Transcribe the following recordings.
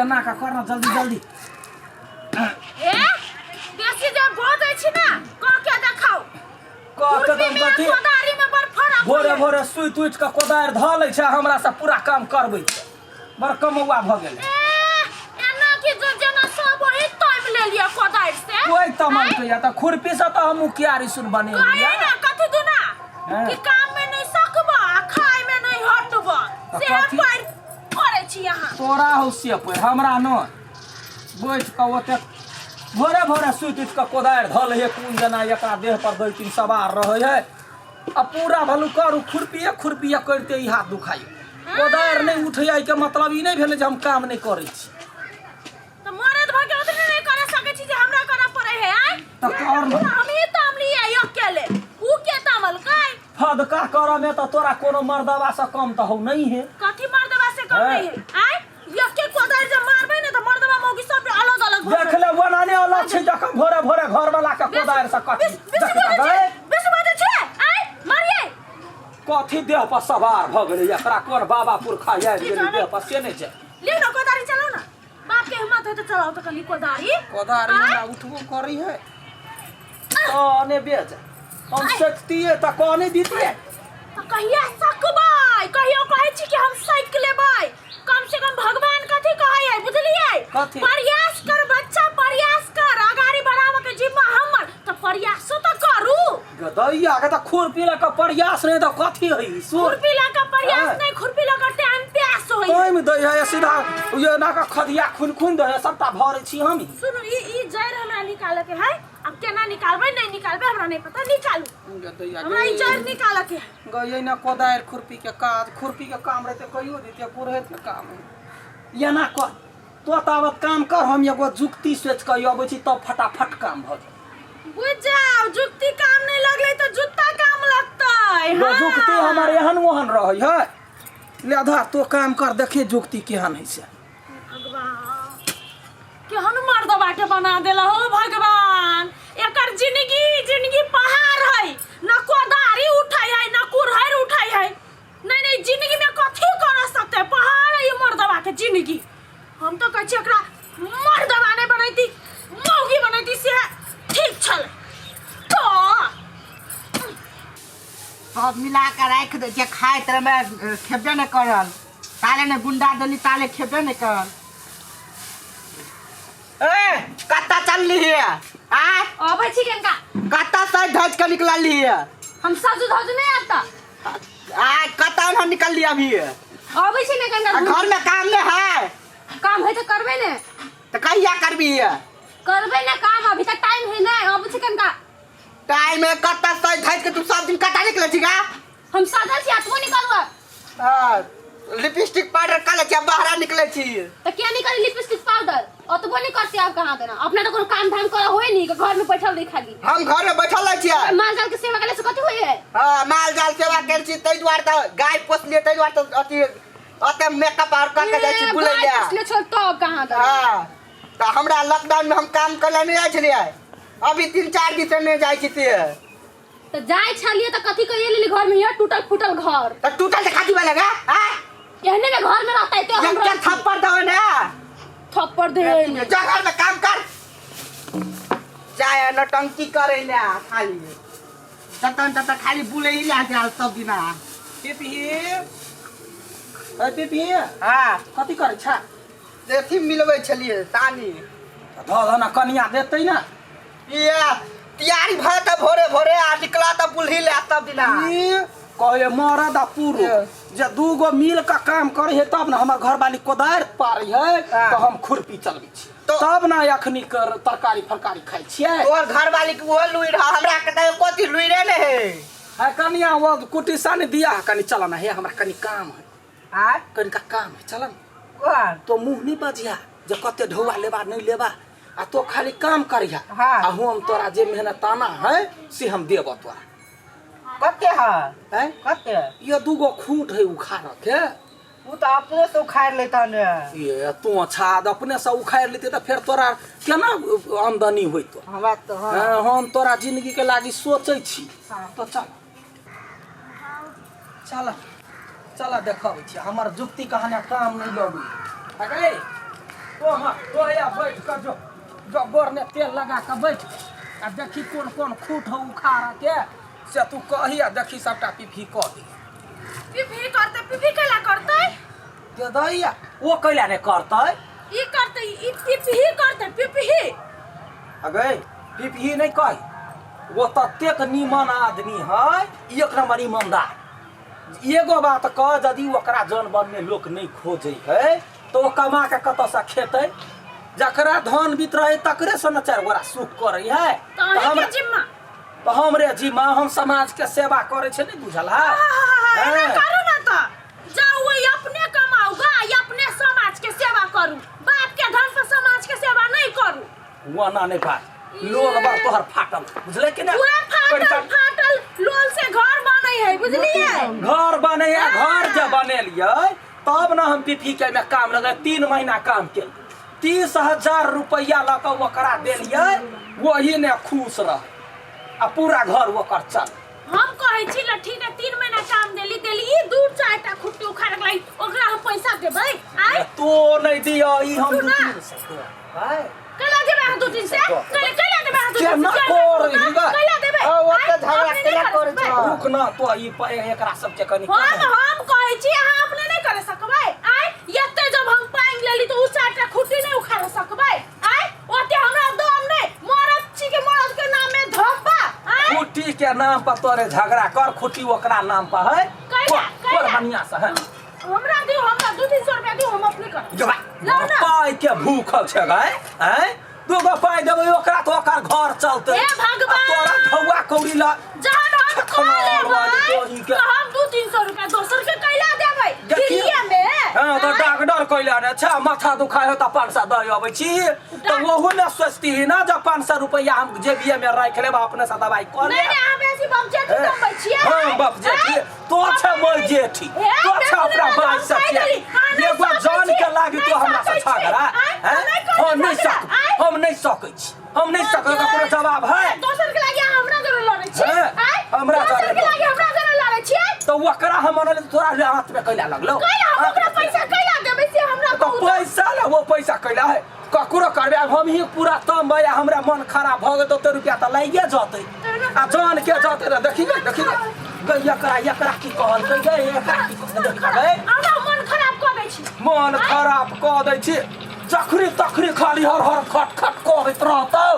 एना का कर ना जल्दी जल्दी। ए बेसी जे बजै छी ना कह के देखाउ। कह के खुरपी में कथी? कोदारी में बड़ फरक भोरे होइए। भोरे सुति उठि कऽ कोदारि धऽ लै छै, हमरा से पूरा काम करबै छै, बड़ कमौआ भऽ गेलै। ए एना कि जे जेना सब वही तामि लेलियै कोदारि से। कोइ तमलकै या तऽ खुरपी से तऽ हमहूँ क्यारी सुन बनेलियै। कहे ना कथी दुना हाँ। कि काम में नहीं सकबो आ खाय में नहीं हटबो, तऽ से कथी? पैर करै छी अहाँ। तोरा हौ से पैर, हमरा न बैठ कऽ ओतेक भोरे भोरे सुति उठि कऽ कोदारि धऽ लै है। कोन जेना एकरा देह पर दू तीन सवार रहै है आ पूरा भलु करू खुरपिए खुरपिए करिते ई हाथ दुखाइए। कोदारि नहि उठैए एहिके मतलब ई नहि भेलै जे हम काम नहि करै छी। तऽ मरद भऽ के ओतने नहि कर सकै छी जे हमरा करऽ पड़ै है आँय? तऽ कर ने। हमही तामलियै अकेले, उ के तामलकै? फदका करऽ मे तऽ तोरा कोनो मर्दवा से कम तऽ हौ नहीं है। कथी मर्दवा से कम हैं? नहीं है आँय? एके कोदारि जे मारबै ने तऽ मर्दवा मौगी सब अलग अलग भऽ देख ले बनाने अलग छै जखन भोरे भोरे घर वाला के कोदारि से कथी बेसी देख बजै ले, छै, बेसी बजै छै आँय? मारियै। कथी देह पर सवार भऽ गेलै एकरा, कोन बाबा पुरखा आबि गेलै जाने? देह पर से नहि छै। लियौ ने कोदारि, चलाउ ने, बाप के हिम्मत है तो चलाओ तो कनी कोदारी। कोदारी आँय? हमरा उठबो करी है कहने बेच हम सकतिए तऽ कहने दितिए। तऽ कहिया सकबै? कहियो कहै छी कि हम सक लेबै। कम से कम भगवान कथी कहै है बुझलियै? कथी? प्रयास कर बच्चा, प्रयास कर, अगाड़ी बढ़ाबऽ के जिम्मा हमर, तऽ प्रयासो तऽ करू। गदैया के तऽ खुरपी लऽ कऽ प्रयास नहि तऽ कथी है ई सुर? खुरपी लऽ कऽ प्रयास हाँ। नहि, खुरपी लऽ कऽ टाइम पास होइ। टाइम दै है सीधा ये ना कऽ खदिया खुन खुन दै है, सबटा भरै छी हम ही। सुनू, ई ई जड़ि हमरा निकालऽ के है, अब केना निकालबै नहि निकालबै हमरा नहि पता, निकालू। गदैया हमरा ई जड़ि निकालऽ के है। गई ना कोदारि खुरपी के काज, खुरपी के काम रहते कहियो देते, कुरहरि के काम है। एना कर तो ताबत काम कर, हम एगो जुक्ति सोचि कऽ अबै छी तब फटाफट काम भऽ जायत। बुझ जाओ, जुक्ति काम नहीं लगले तो जूता काम लगतै। हाँ। हाँ। जुक्ति हमर एहन ओहन रहै है, ले धर तो काम कर, देखिए जुक्ति केहन है से। भगवान केहन मर्दबा के बना देला हो भगवान, एकर जिंदगी जिंदगी पहाड़ है, न कोदारी उठै है न कुरहरि उठै है। नहीं नहीं, जिंदगी में कथी कर सकते, पहाड़ है ये मर्दबा के जिंदगी। हम तो कहै छी एकरा मर्दबा नहि बनैती मौगी बनैती से ठीक छलै। तो सब मिला के राखि दै छियै, खाइत रहबै, खेबे नहि करल, ताले ने गुंडा देली ताले खेबे नहि करल। ए कत्ता चलली है आ? अबै छी कनका। कत्ता से धज के निकलली है? हम साजू धजू नहीं आता। आ कत्ता हम निकलली अभी? अबै छी ने कनका। आ घर में काम नहीं है? काम है तो करबे ने। तो कहिया करबी है? करबे ने काम, अभी तक टाइम है ना, अबै छी कनका। टाइम है? कत्ता से धज के तू सब दिन कत्ता निकले छी गा? हम साजल छी, आत्मो निकलवा। हाँ, लिपस्टिक पाउडर का ले छी बाहर निकले छी। तो क्या निकली लिपस्टिक पाउडर? ओतबो नहीं करते आप कहाँ देना, अपना तो कोनो काम धाम कर होए नहीं, घर में बैठल रही खाली। हम घर में बैठल रही छियै। माल जाल के सेवा करे से कथी होए है? हाँ, माल जाल सेवा कर छी तै दुआरे तऽ गाय पोसलियै, तै दुआरे तऽ अथी ओते मेकअप आर कर के जाइ छी बुलै गाय लए। पोसले छल तब कहाँ देना। हाँ, तऽ हमरा लॉकडाउन में हम काम करे लए नहि जाइ छलियै, अभी 3-4 दिन से नहि जाइ छी से। तो जाय छलिए तो कथी कहिए लेली घर में, यह टूटल फूटल घर। तो टूटल से खाती वाला गा हां? एहने में घर में रहता है तो हम क्या थप्पड़ दो ना? थप्पड़ दे। जा घर में काम कर, जाय नौटंकी करे ले खाली जतन ततन खाली बुले ही ले जाल सब दिना। पीपी ए पीपी। हां। कथी करै छा? अथी मिलबै छलियै सानी। धऽ धऽ ना कनिया देतै ना। ये तैयारी भऽ तऽ भोरे भोरे आ निकला तऽ बुलही ले सब दिना। ई कहे मरद आ पुरुष जे दूगो मिल के काम करे है तब ना हमर घरवाली कोदारि पारै है हाँ। तऽ हम खुरपी चलबै छी तब ना अखनी कर तरकारी फरकारी खाइ छियै। तोहर घरवाली के ओहो लुरि है, हमरा के तऽ एको चीज लुइरे नै है। है कनिया वो कुटी सन दिया है, कनी चल ना हे, हमरा कनी काम है। आय? कनिका काम है, चल ना। कोन? तो मुँह नहीं बजिया जे कते ढौआ लेबा नहीं लेबा, आ तो खाली काम करिहा। हाँ। आ हम तोरा जे मेहनताना है से हम देब तोरा। कते है? हैं? कते? ये दूगो खूंट है उखाड़ के। उ तऽ अपने से उखाड़ लेता ने। ये तू छाद अपने से उखाड़ लेते तऽ फेर तोरा केना आमदनी होइतो? हमरा तऽ हाँ। हाँ, हम तोरा जिंदगी के लागी सोचै छी। हाँ। तो चल। चल चल देखबै छी हमर जुक्ति कहानी काम नहीं लगै अरे तो हाँ तो या बैठ कर जो जो गोर ने तेल लगा के बैठ आ देखी कोन कोन खूट हो उखाड़ के से तू कही आ देखी सबटा पीफी कऽ दे। पीपी करते, पीपी कैला करते? के दैया ओ कैला नहीं करतै? ई करते, ई पीपी करते पीपी। अगे पीपी नहीं कही, वो ततेक नीमन आदमी है, एक नंबर ईमानदार। एगो बात कह, यदि ओकरा जन बन में लोक नहीं खोजे है तो ओ कमा के कतऽ से खेतै? जकरा धन बीत रहे तकरे से न चारि गोरा सुख करै है। तो तऽ अहीं के हमरा जिम्मा। तऽ हमरे जिम्मा, हम समाज के सेवा करै छै, नहीं बुझल है? एना हैं? करू ना तो जाउ वही अपने कमाउ गा, ई अपने समाज के सेवा करू, बाप के धन पर समाज के सेवा नहीं करू। वना नहीं भाई, लोग बा तोहर फाटल, बुझले कि ना? पूरा फाटल फाटल लोल से घर बनै है, बुझलिए? घर बने है, घर जब बनेलिए तब ना हम पीपी के में काम लगे। 3 महीना काम के 30,000 रुपया लऽ कऽ ओकरा देलिए, वही ने खुश रह आ पूरा घर ओकर चल। हम कहै छी लठी ने 3 महीना काम देली देली, ई दू चारि टा खुट्टी उखाड़ के लाई, ओकरा हम पैसा देबै? आय तो नहीं दियो ई हम सुना। 2-3 सौ देब। भाई कैला देबै अहाँ 2-3 सौ? कैला कैला देबै अहाँ 2-3 सौ? केना करै हिबा? कैला देबै? आ, ओते आँय, झगड़ा अपने नहि केना करै करै सकबै? छौ? रुक ना तो ई एकरा सबके कनी हम कहै छी अहाँ अपने नहि करे सकबै? आय एते जब हम पानि लेली तऽ उ चारि टा खुट्टी नहि उखाड़ सकबै? आय ओते हमरा दम नहि, मरद छी के मरद के नाम में धब्बा। आय खुट्टी के नाम पर तोरे झगड़ा कर, खुट्टी ओकरा नाम पर है। कैला, कर कैला? बढ़िया से है। हमरा दियौ, हमरा 2-3 सौ रुपया दियौ, हम अपने करब। जो लाउ ना। पाइ के भूखल छै गै, आँय? दूगो पाइ देबै ओकरा तऽ ओकर घर चलतै। हे भगवान! आ तोरा ढौआ कौड़ी ला जहन हम खखना कऽ लेबै वाली तोही के। तऽ हम 2-3 सौ रुपया दोसर के कैला देबै? देखियौ। फ्रीए में? हाँ तऽ आँय? डॉक्टर कैला ने छै, माथा दुखाय हो तऽ 500 दऽ अबै छी, तऽ ओहू ने सोचती ही ना जब 500 रुपया हम जेबिये में राखि लेब, अपने से दवाई कऽ नहीं लेब। नहीं, अहाँ बेसी बाप जेठी कमबै छियै। हाँ बाप जेठी तो छै, मोर जेठी तो छै, अपना बाई से छियै। एगो जान के लागी तो हमरा से झगड़ा हैं? हम नहीं सक, हम नहीं सकै छी, हम नहीं सकै। ओकर कोनो जवाब है? दोसर के लागी अहाँ हमरा जरे लड़ै छियै? हैं? आँय? हमरा दोसर जरे के लागी हमरा जरे लड़ै छियै? तऽ ओकरा हम अनल तोरा हाथ में कैला लगलो? कैला हम ओकरा पैसा कैला देबै से हमरा तऽ कहू तऽ? पैसा ला वो पैसा कैला है ककरो करबे? आब हम ही पूरा तम भैया, हमरा मन खराब भऽ गेल तऽ ओते रुपया तऽ लागिए जतै आ जान के जतै तऽ देखी गै, देखी गै, गै एकरा एकरा की कहलकै गै, एकरा की कहलकै देखी गै। हमरा मन खराब कऽ दै छी। मन खराब कऽ दै छी, जखनी तखनी खाली हर हर खट खट करैत रहतौ।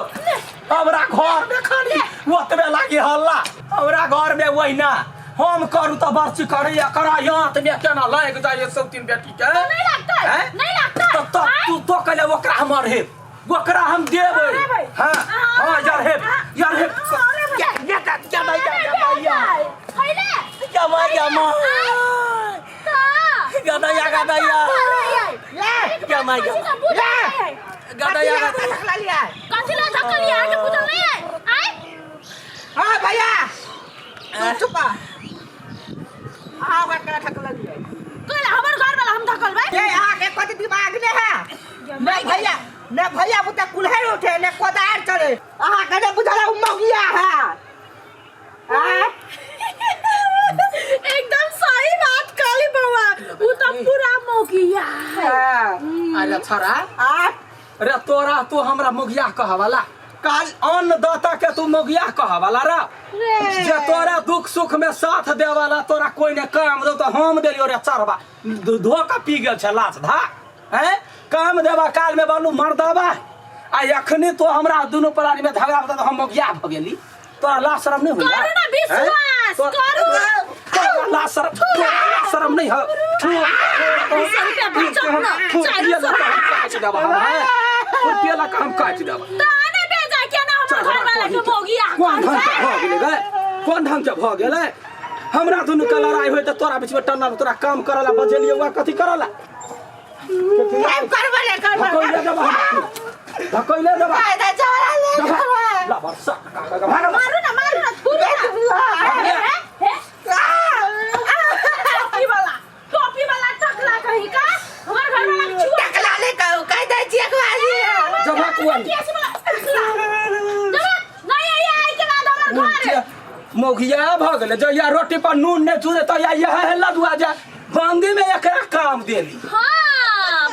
हमरा घर में खाली ओतबे लागी हल्ला, हमरा घर में ओहिना हम करू तऽ बर्ची करै, एकरा हाथ में केना लागि जाइए सौतीन बेटी के? नहीं लागतै, हैं? नहीं लागतै। तऽ तऽ तू तो कहले ओकरा हम अरहेब, ओकरा हम देबै। अरहेबै। हाँ हाँ, यार हे, यार हे। अरहेबै। क्या क्या क्या क्या भाई, क्या क्या भाई, खैले क्या भाई, क्या माँ तऽ गदैया गदैया क्या माँ क्या गदैया गदैया। धकला लिया। कथी ला धकलियै अहाँके बुझल नहि अइ? आँय? हाँ भैया, तू चुप। हाँ, ओकरा केना धकला लिया? कहले हमर घर वाला हम धकलबै। ये अहाँ के कथी दिमाग ने है? ने भैया, ने भैया बुते कुल्हड़ उठे ने कोदार चले, अहाँ के ने बुझल है, उ मौगिया है। हाँ? एकदम सही बात कहली बौआ, उ तऽ पूरा मौगिया है। हाँ। अरे छोरा। आ रे तोरा तू हमरा मुगिया कहवाला काल अन्नदाता के तू मुगिया कहवाला रा रे जे तोरा दुख सुख में साथ देवाला तोरा कोई ने काम दो तो हम देलियो रे चरबा धोखा पी गेल छै लाच धा हैं काम देवा काल में बनू मर्दाबा आ अखनी तो हमरा दुनू प्राणी में झगड़ा होता तो हम मुगिया भ गेली। तोरा लाज शरम नहीं होइया? करू ना विश्वास, हैं? करू। तोरा लाज शरम, तोरा लाज शरम नहीं हो? सौ रुपया बचत ना, चारि सौ। काटि देबा हम, हैं? खुरपिया लऽ कऽ हम काटि देबा। तऽ आने बेजा केना हमर घर वाला के मौगिया कोन ढंग के भऽ गेलै गै? कोन ढंग के भऽ गेलै? हमरा दुनू के लड़ाई होय तऽ तोरा बीच में टन्ना, तोरा काम करऽ ला बजेलियै वा कथी करऽ ला? काम करबे ने करबे। धकैले देबा हम, धकैले देबा। फायदा चोरा ले करबे। ला बरसा काका भाग। मारू ना, मारू ना, थूरू ना। हे हे, टोपी वाला, टोपी वाला टकला कही का हमर घर वाला के छुआ। टकला ले कहू कह दै छियै एक बारी। जमा कुआं। नहीं आई, आई के बाद हमर घर। मौ मौगिया भऽ गेलै जहिया रोटी पर नून नहि चूरे तहिया इएह है लदुआ जाय बंदी में एकरा काम देली। हाँ,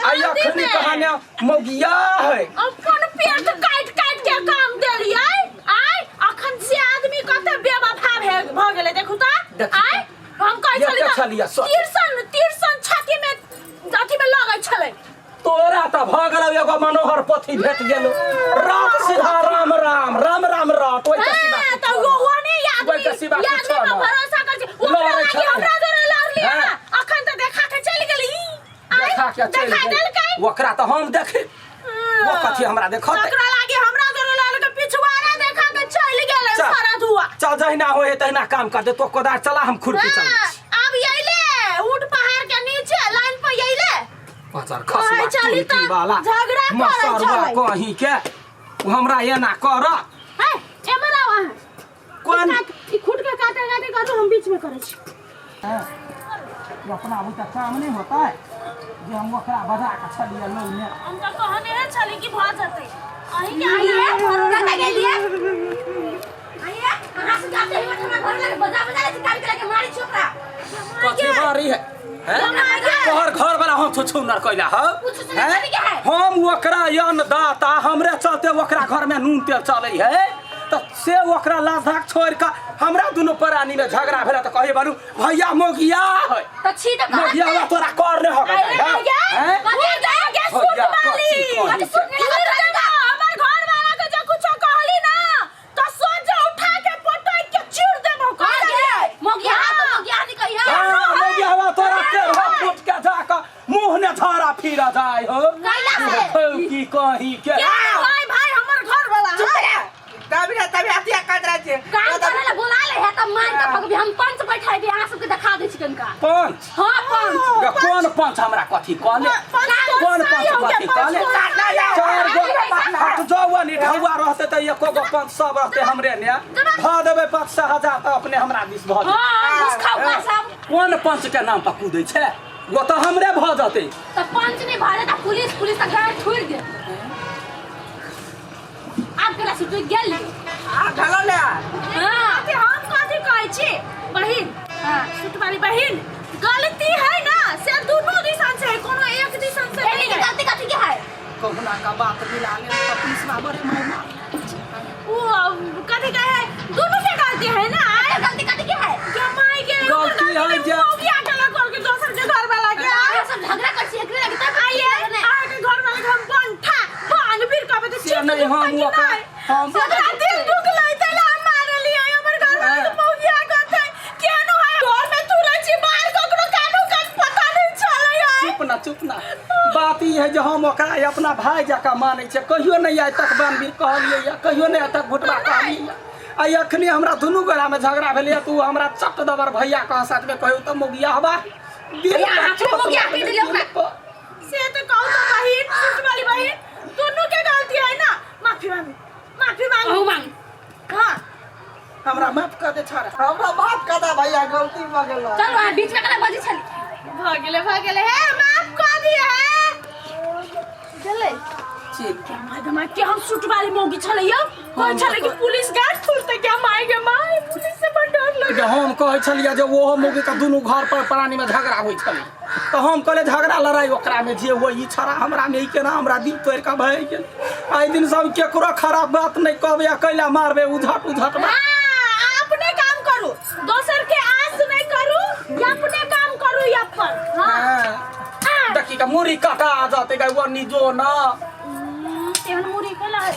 आ बंदी अखनी में। कहाने मौगिया है। अपन पेट काटि काटि के काम देलियै। आय अखन से आदमी कते बेवफा भऽ गेलै देखू तऽ। देखू। आय हम कहै ये छली के छलियै सच। तिरसन तिरसन छाती में अथी में लगै छलै। तोरा तऽ भऽ गेलौ एगो मनोहर पोथी भेट गेलौ रात सीधा राम राम राम राम रात ओहि के सिवा हाँ, किछो तऽ ओहो ने ओहि के आदमी सिवा आदमी किछो पर न। भरोसा कर छै। ओकरा लड़ै लागी छलै। हमरा जोरे लड़ली। हाँ। अहाँ अखन तऽ देखा के चलि गेली। आय, देखा के चलि देखा गेल। देलकै। ओकरा तऽ हम देखी ओ कथी हमरा देखतै। तकरा लागी हमरा जोरे लड़ के पिछुआरा देखा के चलि गेलै चल। सारा धुआ। चल जहिना होय तहिना काम कर दे तो कोदार चला हम खुरपी चलै हाँ, छी। आब अइले ऊँट पहाड़ के नीचे लाइन पर अइले। पचर कहै खसुआ छली टुनकी तऽ वाला झगड़ा करै मसरुआ छलै। कहीं के ओ हमरा एना कर। हे एमहर आउ अहाँ। कोन ई खुट के काटे काटे करू हम बीच में करै छी। अपना बुते काम नहीं होता है जे हम ओकरा बजा के छलियै लौ में। हम तऽ कहने हे छली कि भऽ जेतै अहीं के आइए। कतऽ गेलियै? आइए, अहाँ से जाते ही हमरा घर लगे बजा बजा ले छी, कान के लगे मारी छी ओकरा। कथी मारी है हैं? तोहर घर वाला हम छुछु नर कैला हौ कुछ सुनै हैं? छली के है? हम ओकरा अन्नदाता हमरे चलते ओकरा घर में नून तेल चलै है तऽ से ओकरा लाज धाक छोड़ कऽ हमरा दुनू प्राणी में झगड़ा भेलै तऽ कहे बनू भैया मोगिया है। तऽ छी तऽ कहत मोगिया ने। तोरा कर नहि हक अरे भैया, हैं? कथी दे के सूट भैया, वाली। कथी कहै कथी सूट छै? वाली? हमर घर वाला के जे कुछो कहली ना तो सोझे उठा के पटक के चीर देबो। हाँ कह गे, मोगिया तऽ मोगिया नहीं कहिया। हाँ, मोगिया तोरा के फुट के जा कऽ मुँह ने झाड़ा फिरा जाय हो। कैला से? की कही के भाई भाई हमर घर वाला। चुप रह तभी ना तभी अथिया करैत रहै छियै। काम करे ला बोला ले है तब मार के भगबी हम पंच बैठाबी अहाँ सबके देखा दै छी कनिका। पंच? हाँ पंच। गे, कोन पंच हमरा कथी कहले? कोन पंच कथी कहले? चार गो हट जाओ नि ढौआ रहते तऽ एको गो पंच सब रहते हमरे ने धऽ देबै 500,000 तऽ अपने हमरा दिस भऽ जेतै। हाँ घुस खाऊ सब। कोन पंच के नाम पर कूदै छै ओ तऽ हमरे भऽ जेतै। तऽ पंच नहीं भरे तऽ पुलिस पुलिस तऽ गाड़ छोड़ दे। आब केला से तू गेल। आ ढलो ले। हाँ कथी हम कथी कहै छी बहिन। हाँ सूट वाली बहिन गलती है ना से दुनू दिशन से है कोनो एक दिशन से एनी नहीं के है। गलती कथी के है? कहुना का बात मिला ले तऽ पुलिसवा बड़े मार मार। वो कथी कहे है दुनू के गलती है ना। आय गलती कथी के है? के माई के गलती है जे- मौगिया के लग के दोसर के घर वाला के। अहाँ सब झगड़ा कर छी एकरे लगे तब आइए अहाँ के घर वाला के हम बंठा बांध बीर कहबे तऽ से चित नहीं, हम दुखतै कि ओकरा- नहि? हम- ओकरा दिल दुखलै तै ला हम मारलियै। हमर घर वाला के मौगिया कहतै केहनो है घर में तू रहै छी बाहर ककरो कानो कान पता नहीं चलै है। चुप ना चुप ना बात ई है जे हम ओकरा अपना भाई जकाँ मानै छियै कहियो नहि आइ तक बनबीर कहलियै या कहियो नहि आइ तक भुटबा कहलियै या। आ अखनी हमरा दुनू गोरामे झगड़ा भेलैया तऽ ओ हमरा चट दबर भैया कह साथमे कहियो तऽ मौगिया हबा दिल भैया, पर अहाँ चोट मौगिया लगलै, कहि देलियै दिल ओकरा। पर। से तऽ कहू तऽ बहिन सूट वाली बहिन दुनू के गलती है ना। माफी मांगू माफी मांगू। अहूँ मांगू। हाँ हमरा माफ कर दे छोरा। हमरा माफ कर दे भैया गलती भऽ गेल। चलू अहाँ बीच में कना बजै छली। भऽ गेलै भऽ गेलै हे माफ कर दिए हे गेलै। ठीक। क्या माय गे माय केहन सूट वाली मौगी छलै यौ। कहै छलै कि पुलिस गार्ड थुरतै। क्या माय गे माय पुलिस से बड़ डर लगै। जे हम कहै छलियै जे ओहो मौगी के दुनू घर पर प्राणी में झगड़ा होइ छलै तऽ हम कहलियै झगड़ा लड़ाई ओकरा में जे होइ ई छड़ा हमरा में ई केना हमरा दिल तोड़ि कऽ भए गेल। एहि दिन सब केकरो खराब बात नहि कहबै आ कैला मारबै उझट उझट बात। हाँ, अपने काम करू दोसर के आस नहीं करू या अपने काम करू या अपन। हाँ हाँ। देखी के मुड़ी कटा जतै गे ओ निजो ना। तेहन मुड़ी कैला है।